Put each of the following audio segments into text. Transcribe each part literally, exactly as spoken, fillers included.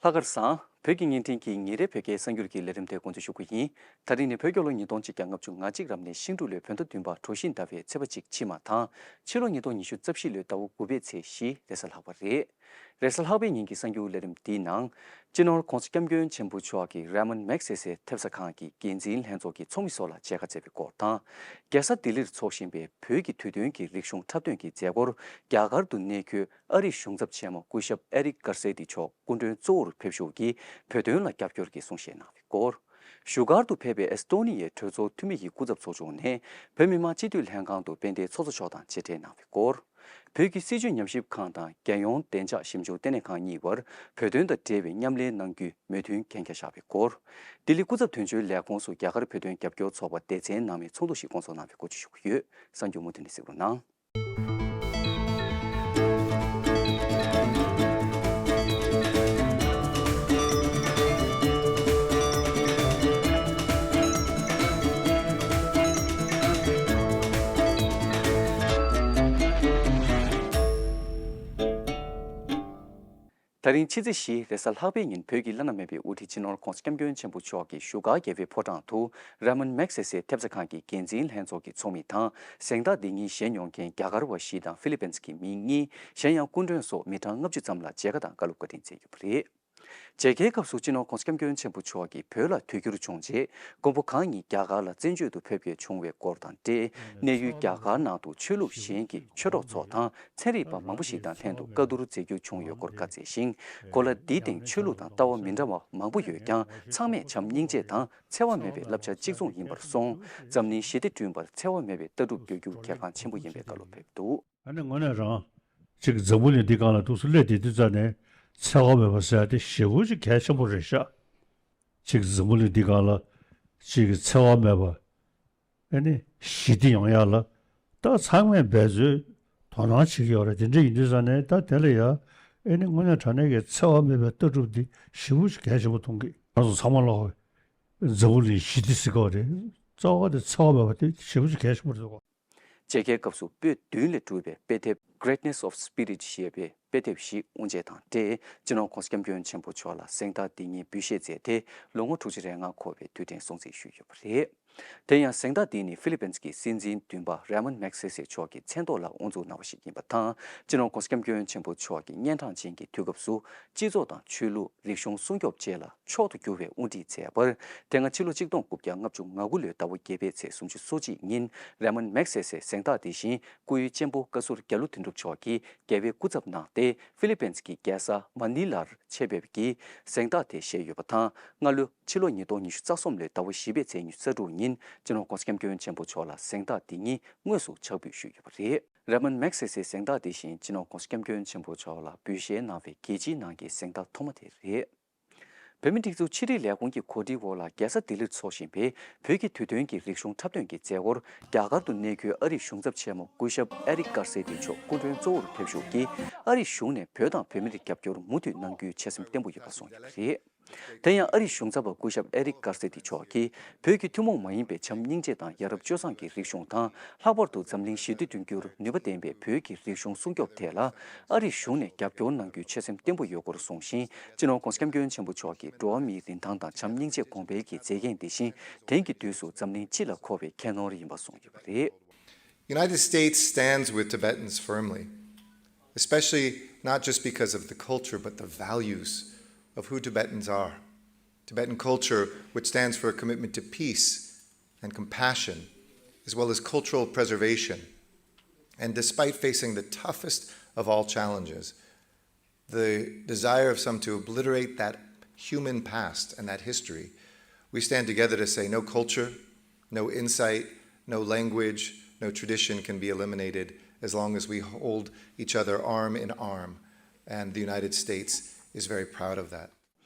ལྷག་དཀར་བཟང་། བོད་ཀྱི་བརྙན་འཕྲིན་གྱི་ཉིན་རེའི་བོད་སྐད་གསར་འགྱུར་གྱི་ལས་རིམ་དེ་འགོ་འཛུགས་ཞུ་གི་ཡིན། ད་རིང་ནི་བོད་རྒྱལ་ལོ་ཉིས་སྟོང་གཅིག་བརྒྱ་ལྔ་བཅུ་ང་གཅིག་རབ་གནས་ཤིང་འབྲུག་ལོའི་བོད་ཟླ་བདུན་པ་གྲོ་བཞིན་ཟླ་བའི་ཚེས་པ་གཅིག་ཕྱི་མ་དང་། ཕྱི་ལོ་ཉིས་སྟོང་ཉི་ཤུ་རྩ་བཞི་ལོའི་ཟླ་བ་དགུ་པའི་ཚེས་བཞི་རེས་གཟའ་ལྷག་པ་རེད། རེས་གཟའ་ལྷག་པའི་ཉིན་གྱི་གསར་འགྱུར་ལས་རིམ་འདིའི་ནང་། སྤྱི་ནོར་༧གོང་ས་༧སྐྱབས་མགོན་ཆེན་པོ་མཆོག་གིས་རེ་མོན་མེག་སེ་སེ་ཐེབས་རྩ་ཁང་གི་འགན་འཛིན་ལྷན་ཚོགས་ཀྱི་ཚོགས་མི་སོགས་ལ་མཇལ་ཁ་བསྩལ་བའི་སྐོར་དང་། རྒྱལ་ས་ལྡི་ལིར་འཚོགས་བཞིན་པའི་བོད་ཀྱི་དུས་སྟོན་གྱི་རིག་གཞུང་འཁྲབ་སྟོན་གྱི་མཛད་སྒོར་རྒྱ་གར་དུ་གནས་འཁོད་ཨ་རིའི་གཞུང་ཚབ་ཆེན་མོ་སྐུ་ཞབས་ཨེ་རིག་ཀར་སེ་ཏི་མཆོག་སྐུ་མགྲོན་གཙོ་བོར་ཕེབས་ཞུགས་ཀྱིས་བོད་དོན་ལ་རྒྱབ་སྐྱོར་གྱི་གསུང་བཤད་གནང་བའི་སྐོར། བཞུགས་སྒར་དུ་ཕེབས་པའི་ཨེ་སི་ཏོ་ནི་ཡའི་གྲོས་ཚོགས་འཐུས་མི་ཡི་སྐུ་ཚབ་ཚོགས་ཆུང་ནས་བོད་མི་མང་སྤྱི་འཐུས་ལྷན་ཁང་དུ་དཔལ་ལྡན་ཚོགས་གཙོ་མཆོག་དང་མཇལ་འཕྲད་གནང་བའི་སྐོར། བོད་ཀྱི་སྲིད་བྱུས་ཉམས་ཞིབ་ཁང་དང་རྒྱལ་ཡོངས་བདེ་འཇགས་ཞིབ་འཇུག་ལྟེ་གནས་ཁང་གཉིས་བར་བོད་དོན་དང་འབྲེལ་བའི་མཉམ་ལས་གནང་རྒྱུའི་མོས་མཐུན་གན་རྒྱ་བཞག་པའི་སྐོར། ལྡི་ལི་སྐུ་ཚབ་དོན་གཅོད་ལས་ཁུངས་སུ་རྒྱ་གར་བོད་དོན་རྒྱབ་སྐྱོར་ཚོགས་པ་སྡེ་ཚན་ནང་མི་ཚོགས་འདུ་ཞིག་བསྐོང་ཚོགས་གནང་བའི་སྐོར་བཅས་ཞུ་གི་ཡོད། གསར་འགྱུར་མུ་མཐུད་ནས་གཟིགས་རོགས་གནང་། ད་རིང་ཕྱི་ཚེས་བཞི་རེས་གཟའ་ལྷག་པའི་ཉིན་བོད་ཀྱི་བླ་ན་མེད་པའི་དབུ་ཁྲིད་སྤྱི་ནོར་༧གོང་ས་༧སྐྱབས་མགོན་ཆེན་པོ་མཆོག་གིས་བཞུགས་སྒར་རྒྱལ་བའི་ཕོ་བྲང་དུ་རེ་མོན་མེག་སེ་སེ་ཐེབས་རྩ་ཁང་གི་འགན་འཛིན་ལྷན་ཚོགས་ཀྱི་ཚོགས་མི་དང་གཟེངས་རྟགས་འདི་ཉིད་བཞེས་མྱོང་མཁན་རྒྱ་གར་བ་བཞི་དང་ཧྥི་ལི་པིན་གྱི་མི་གཉིས། གཞན་ཡང་སྐུ་མགྲོན་སོགས་མི་གྲངས་ལྔ་བཅུ་ཙམ་ལ་མཇལ་ཁ་དང་བཀའ་སློབ་བཀའ་དྲིན་སྩལ་ཡོད་པ་རེད། མཇལ་ཁའི་སྐབས་སུ་སྤྱི་ནོར་༧གོང་ས་༧སྐྱབས་མགོན་ཆེན་པོ་མཆོག་གིས་བོད་ལ་དུས་འགྱུར་བྱུང་རྗེས་མགོན་པོ་གང་ཉིད་རྒྱ་གར་ལ་བཙན་བྱོལ་དུ་ཕེབས་སྐྱོད་བྱུང་བའི་སྐོར་དང་འབྲེལ། གནས་ཡུལ་རྒྱ་གར་ནང་དུ་ཆོས་ལུགས་གཞན་གྱི་ཆོས་གྲོགས་ཚོ་དང་ཚན་རིག་པ་མང་པོ་ཞིག་དང་ལྷན་དུ་བཀའ་བསྡུར་མཛད་རྒྱུ་བྱུང་ཡོད་སྐོར་བཀའ་སྩལ་ཞིང་། གོ་ལ་འདིའི་སྟེང་ཆོས་ལུགས་དང་ལྟ་བ་མི་འདྲ་བ་མང་པོ་ཡོད་ཀྱང་ཚང་མས་བྱམས་སྙིང་རྗེ་དང་འཚེ་བ་མེད་པའི་བསླབ་བྱ་གཅིག་མཚུངས་ཡིན་པར་སོང་། འཛམ་གླིང་ཞི་བདེ་བསྐྲུན་པར་འཚེ་བ་མེད་པའི་ལྟ་གྲུབ་བསྒྱུར་རྒྱུ་གལ་འགངས་ཆེན་པོ་ཡིན་པའི་བཀའ་སློབ་ཕེབས་འདུག། ཨ་ནི་དངོས་གནས་རང་ཅིག་འཛམ་བུ་གླིང་འདི་སྒང་ལ་འདུག་སེ་སླེབས་བསྡད་དུས་ཙ་ནས་འཚེ་བ་མེད་པ་ཟེར་ཡ་དེ་ཞེ་པོ་ཅིག་གལ་ཆེན་པོ་རེད་ཤག། ཅིག་འཛམ་བུ་གླིང་འདི་སྒང་ལ་ཅིག་འཚེ་བ་མེད་པ། ཨ་ནི་ཞི་བདེ་ཡོང་ཡ་ལ་ད་ཚང་མས་འབད་རྩོལ་དོ་སྣང་བྱེད་ཀྱི་ཡོད་རེད། དེ་འདྲ་ཡིན་དུས་ཙ་ནས་ད་དེ་ལ་ཡ་ཨ་ནི་དངོས་གནས་དྲང་གནས་ཀྱི་འཚེ་བ་མེད་པའི་ལྟ་གྲུབ་འདི་ཞེ་པོ་ཅིག་གལ་ཆེན་པོ་མཐོང་གི། ང་ཚོ་ཚང་མ་ལོག་འཛམ་བུ་གླིང་ཞི་བདེ་ཟེར་གྱི་ཡོད་རེད། རྩ་བ་དེ་འཚེ་བ་མེད་པ་དེ་ཞེ་པོ་ཅིག་གལ་ཆེན་པོ་རེད་འདུག་ག། མཇལ་ཁའི་སྐབས་སུ་པོད་བདུན་ལས་གྲུབ་པའི་དཔེ་དེབ་Greatness of Spirit ཞེས་པའི་དཔེ་དེབ་ཞིག་དབུ་འབྱེད་དང་འབྲེལ་སྤྱི་ནོར་༧གོང་ས་༧སྐྱབས་མགོན་ཆེན་པོ་མཆོག་ལ་གཟེངས་རྟགས་འདི་ཉིད་འབུལ་བཞེས་མཛད་དེ་ལོ་ངོ་དྲུག་ཅུ་རེ་ལྔ་འཁོར་བའི་དུས་དྲན་སྲུང་བརྩི་ཞུས་ཡོད་པ་རེད། དེ་ཡང་གཟེངས་རྟགས་འདི་ནི་ཧྥི་ལི་པིན་གྱི་སྲིད་འཛིན་བདུན་པ་རེ་མོན་མེག་སེ་སེ་མཆོག་གི་མཚན་ཐོག་ལ་དབུ་འཛུགས་གནང་བ་ཞིག་ཡིན་པ་དང་། སྤྱི་ནོར་༧གོང་ས་༧སྐྱབས་མགོན་ཆེན་པོ་མཆོག་གིས་གཉན་འཕྲང་ཅན་གྱི་དུས་སྐབས་སུ་སྤྱི་ཚོགས་དང་ཆོས་ལུགས་རིག་གཞུང་སྲུང་སྐྱོབ་བཅས་ལ་མཆོག་ཏུ་གྱུར་བའི་དབུ་ཁྲིད་མཛད་པར། དེ་སྔ་ཕྱི་ལོ་གཅིག་སྟོང་དགུ་བརྒྱ་ལྔ་བཅུ་ང་དགུ་ལོའི་ཟླ་བ་བརྒྱད་པའི་ཚེས་སུམ་ཅུ་སོ་གཅིག་ཉིན་རེ་མོན་མེག་སེ་སེ་གཟེངས་རྟགས་དེ་བཞིན་སྐུའི་གཅེན་པོ་བཀའ་ཟུར་རྒྱ་ལོ་དོན་གྲུབ་མཆོག་གིས་རྒྱལ་བའི་སྐུ་ཚབ་གནང་སྟེ་ཧྥི་ལི་པིན་གྱི་རྒྱལ་ས་མ་ནི་ལར་ཆེད་ཕེབས་ཀྱིས་གཟེངས་རྟགས་དེ་བཞེས་ཡོད་པ་དང་། སྔ་ལོ་ཕྱི་ལོ་ཉིས་སྟོང་ཉི་ཤུ་རྩ་གསུམ་ལོའི་ཟླ་བ་བཞི་པའི་ཚེས་ཉི་ཤུ་རྩ་དྲུག་ཉིན་སྤྱི་ནོར་༧གོང་ས་༧སྐྱབས་མགོན་ཆེན་པོ་མཆོག་ལ་གཟེངས་རྟགས་འདི་ཉིད་དངོས་སུ་ཕྱག་འབུལ་ཞུས་ཡོད་པ་རེད། རེ་མོན་མེག་སེ་སེ་གཟེངས་རྟགས་དེ་བཞིན་སྤྱི་ནོར་༧གོང་ས་༧སྐྱབས་མགོན་ཆེན་པོ་མཆོག་ལ་འབུལ་བཞེས་གནང་བའི་རྒྱལ་སྤྱིའི་ནང་གི་གཟེངས་རྟགས་ཐོག་མ་དེ་རེད། བོད་མིའི་སྒྲིག་འཛུགས་ཕྱི་དྲིལ་ལས་ཁུངས་ཀྱི་གོ་སྒྲིག་འོག་ལ་རྒྱལ་ས་ལྡི་ལིར་འཚོགས་བཞིན་པའི་བོད་ཀྱི་དུས་སྟོན་གྱི་རིག་གཞུང་འཁྲབ་སྟོན་གྱི་མཛད་སྒོར་རྒྱ་གར་དུ་གནས་འཁོད་ཨ་རིའི་གཞུང་ཚབ་ཆེན་མོ་སྐུ་ཞབས་ཨེ་རིག་ཀར་སེ་ཏི་མཆོག་སྐུ་མགྲོན་གཙོ་བོར་ཕེབས་ཞུགས་ཀྱིས་ཨ་རིའི་གཞུང་ནས་བོད་དང་བོད་མིར་རྒྱབ་སྐྱོར་མུ་མཐུད་གནང་རྒྱུའི་ཆོད་སེམས་བརྟན་པོ་ཡོད་པ་གསུངས་ཡོད་པ་རེད། དེ་ཡང་ཨ་རིའི་གཞུང་ཚབ་པ་སྐུ་ཞབས་ཨེ་རིག་ཀར་སེ་ཏི་མཆོག་གིས་བོད་ཀྱི་ཐུན་མོང་མ་ཡིན་པའི་བྱམས་སྙིང་རྗེ་དང་ཡ་རབས་སྤྱོད་བཟང་གི་རིག་གཞུང་དང་། ལྷག་པར་དུ་འཛམ་གླིང་ཞི་བདེ་བསྐྲུན་རྒྱུར་ནུས་པ་ལྡན་པའི་བོད་ཀྱི་རིག་གཞུང་སྲུང་སྐྱོབ་ཐད་ལ་ཨ་རིའི་གཞུང་ནས་རྒྱབ་སྐྱོར་གནང་རྒྱུའི་ཆོད་སེམས་བརྟན་པོ་ཡོད་སྐོར་གསུངས་ཤིང་། སྤྱི་ནོར་༧གོང་ས་༧སྐྱབས་མགོན་ཆེན་པོ་མཆོག་གིས་འགྲོ་བ་མིའི་རིན་ཐང་དང་བྱམས་སྙིང་རྗེ་གོང་འཕེལ་གྱི་མཛེས་རྒྱན་འདི་བཞིན་དེང་གི་དུས་སུ་འཛམ་གླིང་སྤྱི་ལ་མཁོ་བའི་ཁྱད་ནོར་ཡིན་པ་གསུངས་ཡོད་པ་རེད། United States stands with Tibetans firmly, especially not just because of the culture, but the values of who Tibetans are. Tibetan culture, which stands for a commitment to peace and compassion, as well as cultural preservation. And despite facing the toughest of all challenges, the desire of some to obliterate that human past and that history, we stand together to say no culture, no insight, no language, no tradition can be eliminated as long as we hold each other arm in arm. And the United States is very proud of that.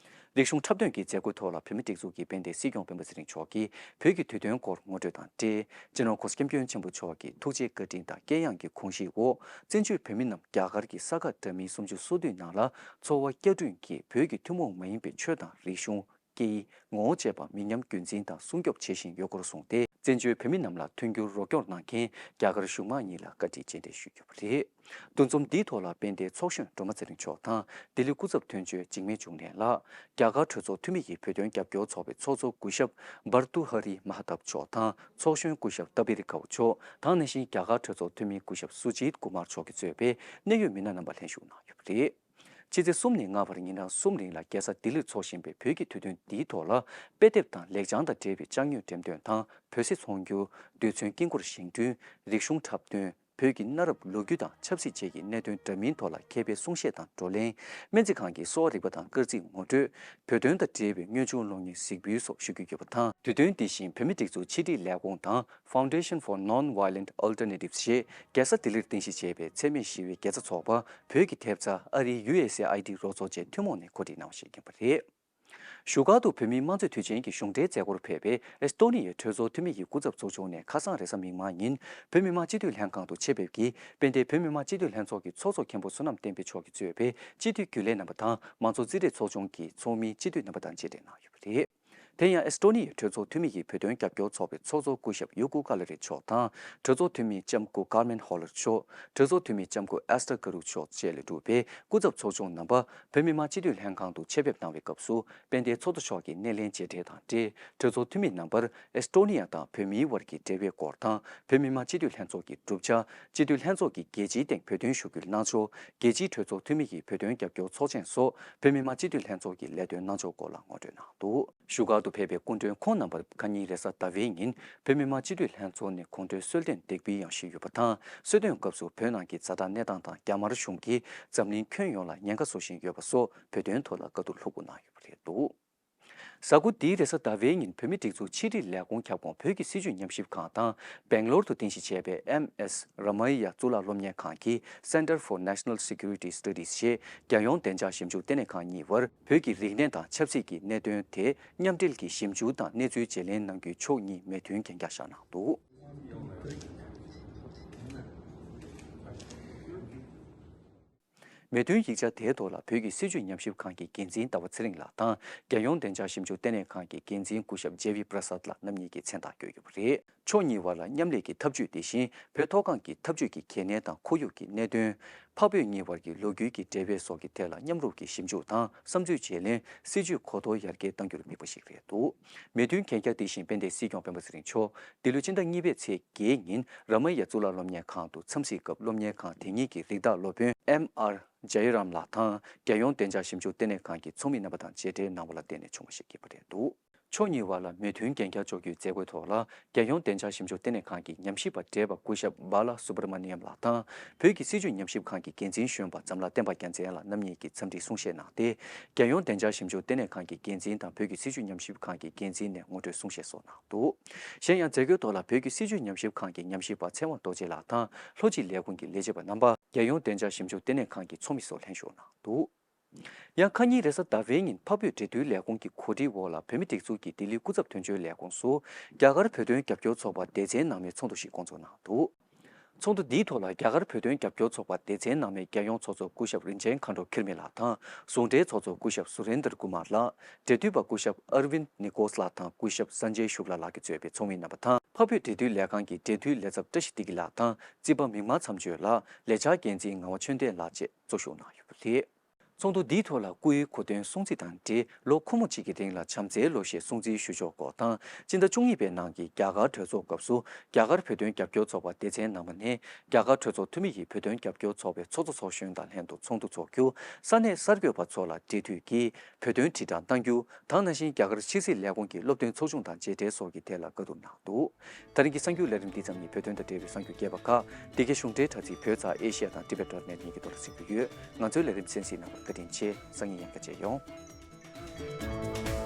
རིག་གཞུང་འཁྲབ་སྟོན་གྱི་མཛད་སྒོའི་ཐོག་ལ་བོད་མིའི་སྒྲིག་འཛུགས་ཀྱི་དཔལ་ལྡན་སྲིད་སྐྱོང་སྤེན་པ་ཚེ་རིང་མཆོག་གིས་བོད་ཀྱི་དུས་སྟོན་སྐོར་ངོ་སྤྲོད་དང་འབྲེལ། སྤྱི་ནོར་༧གོང་ས་༧སྐྱབས་མགོན་ཆེན་པོ་མཆོག་གིས་ཐུགས་རྗེའི་བཀའ་དྲིན་དང་དཀྱེལ་ཡངས་ཀྱི་དགོངས་གཞིའི་འོག་བཙན་བྱོལ་བོད་མི་རྣམས་རྒྱ་གར་གྱི་ས་ག་འདྲ་མིན་སུམ་ཅུ་སོ་བདུན་ནང་ལ་འཚོ་བ་བསྐྱར་སྐྲུན་གྱིས་བོད་ཀྱི་ཐུན་མོང་མ་ཡིན་པའི་ཆོས་དང་རིག་གཞུང་ སྐད་ཡིག་ངོ་བོ་བཅས་པ་མི་ཉམས་རྒྱུན་འཛིན་དང་སྲུང་སྐྱོབ་བྱེད་བཞིན་ཡོད་སྐོར་གསུངས་ཏེ། བཙན་བྱོལ་བོད་མི་རྣམས་ལ་མཐུན་འགྱུར་རོགས་སྐྱོར་གནང་མཁན་རྒྱ་གར་གཞུང་མང་གཉིས་ལ་བཀའ་དྲིན་རྗེས་དྲན་ཞུས་ཡོད་པ་རེད། འདུ་འཛོམས་འདིའི་ཐོག་ལ་དཔལ་ལྡན་ཚོགས་གཞོན་སྒྲོལ་མ་ཚེ་རིང་མཆོག་དང་ལྡི་ལི་སྐུ་ཚབ་དོན་གཅོད་འཇིགས་མེད་འབྱུང་གནས་ལགས། རྒྱ་གར་གྲོས་ཚོགས་འཐུས་མི་ཡི་བོད་དོན་རྒྱབ་སྐྱོར་ཚོགས་པའི་ཚོགས་གཙོ་སྐུ་ཞབས་བར་ཏུ་ཧ་རི་མ་ཧ་ཏབ་མཆོག་དང་ཚོགས་གཞོན་སྐུ་ཞབས་ཏ་བི་རི་ཀའུ་མཆོག་དང་ནང་བཞིན་རྒྱ་གར་གྲོས་ཚོགས་འཐུས་མི་སྐུ་ཞབས་སུ་ཇིད་ཀུ་མར་མཆོག་གིས་གཙོས་པའི་གནད་ཡོད་མི་སྣ་རྣམ་པ་ལྷན་ཞུགས་གནང་ཡོད་པ་རེད། ཕྱི་ཚེས་གསུམ་ནས་ལྔ་བར་ཉིན་གྲངས་གསུམ་རིང་ལ་རྒྱལ་ས་ལྡི་ལིར་འཚོགས་བཞིན་པའི་བོད་ཀྱི་དུས་སྟོན་འདིའི་ཐོག་ལ། དཔེ་དེབ་དང་ལེགས་བྱང་དང་འབྲེལ་བའི་ལྕགས་ཉོས་འགྲེམས་སྟོན་དང་། བོད་ཟས་ཚོང་སྒྱུར། རྡུལ་ཚོན་དཀྱིལ་འཁོར་བཞེངས་སྐྲུན། རིག་གཞུང་འཁྲབ་སྟོན། བོད་ཀྱི་གནའ་རབས་ལོ་རྒྱུས་དང་ཆབ་སྲིད་བཅས་ཀྱི་གནད་དོན་འདྲ་མིན་ཐོག་ལ་མཁས་པའི་གསུང་བཤད་དང་བགྲོ་གླེང་། སྨན་རྩིས་ཁང་གི་གསོ་བ་རིག་པ་དང་སྐར་རྩིས་ངོ་སྤྲོད། བོད་དོན་དང་འབྲེལ་བའི་དངོས་བྱུང་གློག་བརྙན་གཟིགས་འབུལ་སོགས་ཞུ་རྒྱུ་ཡོད་པ་དང་། དུས་སྟོན་འདི་བཞིན་བོད་མིའི་སྒྲིག་འཛུགས་ཕྱི་དྲིལ་ལས་ཁུངས་དང་། Foundation for Non-Violent Alternatives ཞེས་རྒྱལ་ས་ལྡི་ལིར་རྟེན་གཞི་བྱས་པའི་འཚེ་མེད་ཞི་བའི་དགེ་རྩ་ཚོགས་པ། བོད་ཀྱི་ཐེབས་རྩ་ཨ་རིའི་ཡུ་ཨེས་ཨེ་ཨའི་ཌི་རོགས་ཚོགས་བཅས་ཐུན་མོང་ནས་གོ་སྒྲིག་གནང་བ་ཞིག་ཡིན་པ་རེད། བཞུགས་སྒར་དུ་བོད་མིའི་དམངས་གཙོའི་དུས་ཆེན་གྱི་གཞུང་འབྲེལ་མཛད་སྒོར་ཕེབས་པའི་ཨེ་སི་ཏོ་ནི་ཡའི་གྲོས་ཚོགས་འཐུས་མི་ཡི་སྐུ་ཚབ་ཚོགས་ཆུང་ནས་ཁ་སང་རེས་གཟའ་མིག་དམར་ཉིན་བོད་མི་མང་སྤྱི་འཐུས་ལྷན་ཁང་དུ་ཆེད་ཕེབས་ཀྱིས་དཔལ་ལྡན་བོད་མི་མང་སྤྱི་འཐུས་ལྷན་ཚོགས་ཀྱི་ཚོགས་གཙོ་མཁན་པོ་བསོད་ནམས་བསྟན་འཕེལ་མཆོག་གིས་གཙོས་པའི་སྤྱི་འཐུས་རྒྱུན་ལས་རྣམ་པ་དང་མང་གཙོ་རྩིས་རིག་ཚོགས་ཆུང་གི་ཚོགས་མི་སྤྱི་འཐུས་རྣམ་པ་དང་མཇལ་འཕྲད་གནང་ཡོད་པ་རེད། དེ་ཡང་ཨེ་སི་ཏོ་ནི་ཡའི་གྲོས་ཚོགས་འཐུས་མི་ཡི་བོད་དོན་རྒྱབ་སྐྱོར་ཚོགས་པའི་ཚོགས་གཙོ་སྐུ་ཞབས་ཡུ་གུ་ཀ་ལ་རི་མཆོག་དང་། གྲོས་ཚོགས་འཐུས་མི་ལྕམ་སྐུ་ཀར་མེན་ཧོ་ལར་མཆོག་གྲོས་ཚོགས་འཐུས་མི་ལྕམ་སྐུ་ཨེ་སི་ཏར་ཀ་རུ་མཆོག་བཅས་ལས་གྲུབ་པའི་སྐུ་ཚབ་ཚོགས་ཆུང་རྣམ་པ་བོད་མི་མང་སྤྱི་འཐུས་ལྷན་ཁང་དུ་ཆེད་ཕེབས་གནང་བའི་སྐབས་སུ། དཔལ་ལྡན་ཚོགས་གཙོ་མཆོག་གིས་སྣེ་ལེན་མཇལ་འཕྲད་དང་འབྲེལ། གྲོས་ཚོགས་འཐུས་མི་རྣམ་པར་ཨེ་སི་ཏོ་ནི་ཡ་དང་བོད་མིའི་དབར་གྱི་འབྲེལ་བའི་སྐོར་དང་། བོད་མི་མང་སྤྱི་འཐུས་ལྷན་ཚོགས་ཀྱི་གྲུབ་ཆ། སྤྱི་འཐུས་ལྷན་ཚོགས་ཀྱིས་རྒྱལ་སྤྱིའི་སྟེང་བོད་དོན་ཞུ་སྐུལ་གནང་ཕྱོགས། རྒྱལ་སྤྱིའི་གྲོས་ཚོགས་འཐུས་མི་ཡི་བོད་དོན་རྒྱབ་སྐྱོར་ཚོགས་ཆེན་སོགས་བོད་མི་མང་སྤྱི་འཐུས་ལྷན་ཚོགས་ཀྱི་ལས་དོན་གནང་ཕྱོགས་སྐོར་ལ་ངོ་སྤྲོད་གནང་འདུག་བཞུགས་སྒར་དུ་ཕེབས་པའི་སྐུ་མགྲོན་ཁོང་རྣམ་པར་ཁ་ཉིན་རེས་གཟའ་ཟླ་བའི་ཉིན་བོད་མི་མང་སྤྱི་འཐུས་ལྷན་ཚོགས་ནས་གོང་བགྲོད་གསོལ་སྟོན་འདེགས་འབུལ་ཡང་ཞུས་ཡོད་པ་དང་། གསོལ་སྟོན་སྐབས་སུ་བོད་ནང་གི་ཛ་དྲག་གནས་སྟངས་དང་རྒྱ་དམར་གཞུང་གིས་འཛམ་གླིང་ཁྱོན་ཡོངས་ལ་ཉེན་ཁ་བཟོ་བཞིན་ཡོད་པ་སོགས་བོད་དོན་ཐོག་ལ་བཀའ་བསྡུར་ལྷུག་པོ་གནང་ཡོད་པ་རེད་འདུག་གཟའ་འཁོར་འདིའི་རེས་གཟའ་ཟླ་བའི་ཉིན་བོད་མིའི་སྒྲིག་འཛུགས་ཕྱི་དྲིལ་ལས་ཁུངས་ཁྱབ་ཁོངས་བོད་ཀྱི་སྲིད་བྱུས་ཉམས་ཞིབ་ཁང་དང་། སྦེང་ལོར་དུ་རྟེན་གཞི་བྱས་པའི་ཨེམ་ཨེས་ར་མ་ཡ་གཙུག་ལག་སློབ་གཉེར་ཁང་གི་Center for National Security Studies ཞེས་རྒྱལ་ཡོངས་བདེ་འཇགས་ཞིབ་འཇུག་ལྟེ་གནས་ཁང་གཉིས་བར་བོད་ཀྱི་རིག་གནས་དང་ཆབ་སྲིད་ཀྱི་གནད་དོན་དེ་མཉམ་འབྲེལ་གྱིས་ཞིབ་འཇུག་དང་གནས་ཚུལ་བརྗེ་ལེན་གནང་རྒྱུའི་ཕྱོགས་གཉིས་མོས་མཐུན་གན་རྒྱ་བཞག་གནང་འདུག་མོས་མཐུན་ཡིག་ཆ་དེའི་ཐོག་ལ་བོད་ཀྱི་སྲིད་བྱུས་ཉམས་ཞིབ་ཁང་གི་འགན་འཛིན་ཟླ་བ་ཚེ་རིང་ལགས་དང་རྒྱལ་ཡོངས་བདེ་འཇགས་ཞིབ་འཇུག་ལྟེ་གནས་ཁང་གི་འགན་འཛིན་སྐུ་ཞབས་ཇེ་བི་པྲ་སཱད་ལགས་རྣམ་གཉིས་ཀྱིས་མཚན་རྟགས་བསྐྱོན་ཡོད་པ་རེད། ཕྱོགས་གཉིས་བར་ལ་མཉམ་ལས་ཀྱི་འཐབ་ཇུས་དེ་བཞིན་བོད་མཐོ་སྒང་གི་འཐབ་ཇུས་ཀྱི་གལ་གནད་དང་ཁོར་ཡུག་གི་གནད་དོན། འཕགས་བོད་གཉིས་བར་གྱི་ལོ་རྒྱུས་ཀྱི་འབྲེལ་བའི་སོགས་ཀྱི་ཐད་ལ་མཉམ་རུབ་ཀྱིས་ཞིབ་འཇུག་དང་བསམ་ཚུལ་བརྗེ་ལེན། སྲིད་བྱུས་གོ་རྟོགས་ཡར་རྒྱས་གཏང་རྒྱུར་དམིགས་པ་ཞིག་རེད་འདུག་མོས་མཐུན་གན་རྒྱ་དེ་བཞིན་དཔལ་ལྡན་སྲིད་སྐྱོང་སྤེན་པ་ཚེ་རིང་མཆོག་འདི་ལོའི་ཕྱི་ཟླ་གཉིས་པའི་ཚེས་བརྒྱད་ཉིན་ར་མ་ཡ་གཙུག་ལག་སློབ་གཉེར་ཁང་དུ་འཚམས་གཟིགས་སྐབས་སློབ་གཉེར་ཁང་དེ་ཉིད་ཀྱི་རིགས་བདག་སློབ་དཔོན་ཨེམ་ཨར་ཇ་ཡི་རམ་ལགས་དང་རྒྱལ་ཡོངས་བདེ་འཇགས་ཞིབ་འཇུག་ལྟེ་གནས་ཁང་གི་ཚོགས་མི་རྣམ་པ་དང་མཇལ་འཕྲད་གནང་བ་ལ་བརྟེན་ནས་བྱུང་བ་ཞིག་ཡིན་པ་རེད་འདུག་ཕྱོགས་གཉིས་བར་ལ་མོས་མཐུན་གན་རྒྱ་གཅོག་རྒྱུའི་མཛད་སྒོའི་ཐོག་ལ་རྒྱལ་ཡོངས་བདེ་འཇགས་ཞིབ་འཇུག་ལྟེ་གནས་ཁང་གི་ཉམས་ཞིབ་པ་བགྲེས་པ་སྐུ་ཞབས་བྷ་ལ་སུ་བྷ་ར་མ་ནི་ཡམ་ལགས་དང་བོད་ཀྱི་སྲིད་བྱུས་ཉམས་ཞིབ་ཁང་གི་འགན་འཛིན་གཞོན་པ་འཛམ་ལྷ་བསྟན་པ་རྒྱལ་མཚན་ལགས་རྣམ་གཉིས་ཀྱིས་འཚམས་འདྲིའི་གསུང་བཤད་གནང་སྟེ། རྒྱལ་ཡོངས་བདེ་འཇགས་ཞིབ་འཇུག་ལྟེ་གནས་ཁང་གི་འགན་འཛིན་དང་བོད་ཀྱི་སྲིད་བྱུས་ཉམས་ཞིབ་ཁང་གི་འགན་འཛིན་ནས་ངོ་སྤྲོད་གསུང་བཤད་སོགས་གནང་འདུག་གཞན་ཡང་མཛད་སྒོའི་ཐོག་ལ་བོད་ཀྱི་སྲིད་བྱུས་ཉམས་ཞིབ་ཁང་གི་ཉམས་ཞིབ་པ་ཚེ་དབང་རྡོ་རྗེ་ལགས་དང་ལྷོ་སྤྱི་ལས་ཁུངས་ཀྱི་ལས་བྱེད་པ་རྣམ་པ། རྒྱལ་ཡོངས་བདེ་འཇགས་ཞིབ་འཇུག་ལྟེ་གནས་ཁང་གི་ཚོགས་མི་སོགས་ལྷན་ཞུགས་གནང་འདུག་ཡང་ཁ་ཉིན་རེས་གཟའ་ཟླ་བའི་ཉིན་འཕགས་བོད་འབྲེལ་མཐུད་ལས་ཁུངས་ཀྱི་གོ་སྒྲིག་འོག་ལ་བོད་མིའི་སྒྲིག་འཛུགས་ཀྱི་ལྡི་ལི་སྐུ་ཚབ་དོན་གཅོད་ལས་ཁུངས་སུ་རྒྱ་གར་བོད་དོན་རྒྱབ་སྐྱོར་ཚོགས་པ་སྡེ་ཚན་ནང་མའི་ཚོགས་འདུ་ཞིག་སྐོང་ཚོགས་གནང་འདུག་ཚོགས་འདུ་འདིའི་ཐོག་ལ་རྒྱ་གར་བོད་དོན་རྒྱབ་སྐྱོར་ཚོགས་པ་སྡེ་ཚན་ནང་མའི་རྒྱལ་ཡོངས་ཚོགས་གཙོ་སྐུ་ཞབས་རིན་ཆེན་མཁའ་འགྲོ་ཁེར་མི་ལགས་དང་ཟུང་འབྲེལ་ཚོགས་གཙོ་སྐུ་ཞབས་སུ་རེན་དར་ཀུ་མར་ལགས། འབྲེལ་མཐུད་པ་སྐུ་ཞབས་ཨར་ཝིན་ནི་ཀོས་ལགས་དང་སྐུ་ཞབས་སན་ཇེ་ཤུག་ལ་ལགས་ཀྱིས་གཙོས་པའི་ཚོགས་མི་རྣམ་པ་དང་འཕགས་བོད་འབྲེལ་མཐུད་ལས་ཁང་གི་འབྲེལ་མཐུད་ལས་ཚབ་བཀྲ་ཤིས་བདེ་སྐྱིད་ལགས་དང་རྩིས་པ་མིག་དམར་མཚམས་གཅོད་ལགས། ལས་འཆར་འགན་འཛིན་ངག་དབང་ཆོས་ལྡན་ལགས་བཅས་གཙོ་བཞུགས་གནང་ཡོད་པ་རེད། ཚོགས་འདུ་འདིའི་ཐོག་ལ་སྐུའི་གོ་སྟོན་སྲུང་བརྩི་དང་འབྲེལ་ལོ་འཁོར་མོ་གཅིག་གི་རིང་ལ་བྱམས་བརྩེའི་ལོ་ཞེས་སྲུང་བརྩིའི་ཞུ་ཕྱོགས་སྐོར་དང་སྤྱི་ཟླ་བཅུ་གཉིས་པའི་ནང་གི་རྒྱ་གར་གྲོས་ཚོགས་སྐབས་སུ་རྒྱ་གར་བོད་དོན་རྒྱབ་སྐྱོར་ཚོགས་པ་སྡེ་ཚན་ནང་མ་ནས་རྒྱ་གར་གྲོས་ཚོགས་འཐུས་མི་ཡི་བོད་དོན་རྒྱབ་སྐྱོར་ཚོགས་པའི་ཚོགས་གཙོ་ཚོགས་གཞོན་དང་ལྷན་དུ་ཚོགས་འདུ་འཚོགས་རྒྱུ། ས་གནས་གསར་འགོད་པ་ཚོ་ལ་འབྲེལ་མཐུད་ཀྱིས་བོད་དོན་དྲིལ་བསྒྲགས་གནང་རྒྱུ་དང་། ནང་བཞིན་རྒྱ་གར་ཕྱི་སྲིད་ལས་ཁུངས་ཀྱི་སློབ་སྟོན་ཚོགས་ཆུང་དང་མཇལ་འཕྲད་སོགས་ཀྱི་ཐད་ལ་བཀའ་བསྡུར་གནང་འདུག་ད་རིང་གི་གསར་འགྱུར་ལས་རིམ་འདི་ཙམ་ཡིན། བོད་དོན་དང་འབྲེལ་བའི་གསར་འགྱུར་རྒྱས་པ་ཁག་འདི་གའི་གཞུང་འབྲེལ་དྲ་ཚིགས་བོད་ཚ་ཨེ་ཤི་ཡ་དང་ཊི་བེ་ཊི་ཌོ་ཊི་ནེ་ཊི་གཉིས་ཀྱི་ཐོག་ལ་གཟིགས་རྒྱུ་ཡོད། ང་ཚོའི་ལས་རིམ་གསན་གཟིགས་གནང་བར་བཀའ་དྲིན་ཆེ། སང་ཉིན་ཡང་བསྐྱར་མཇལ་ཡོང་།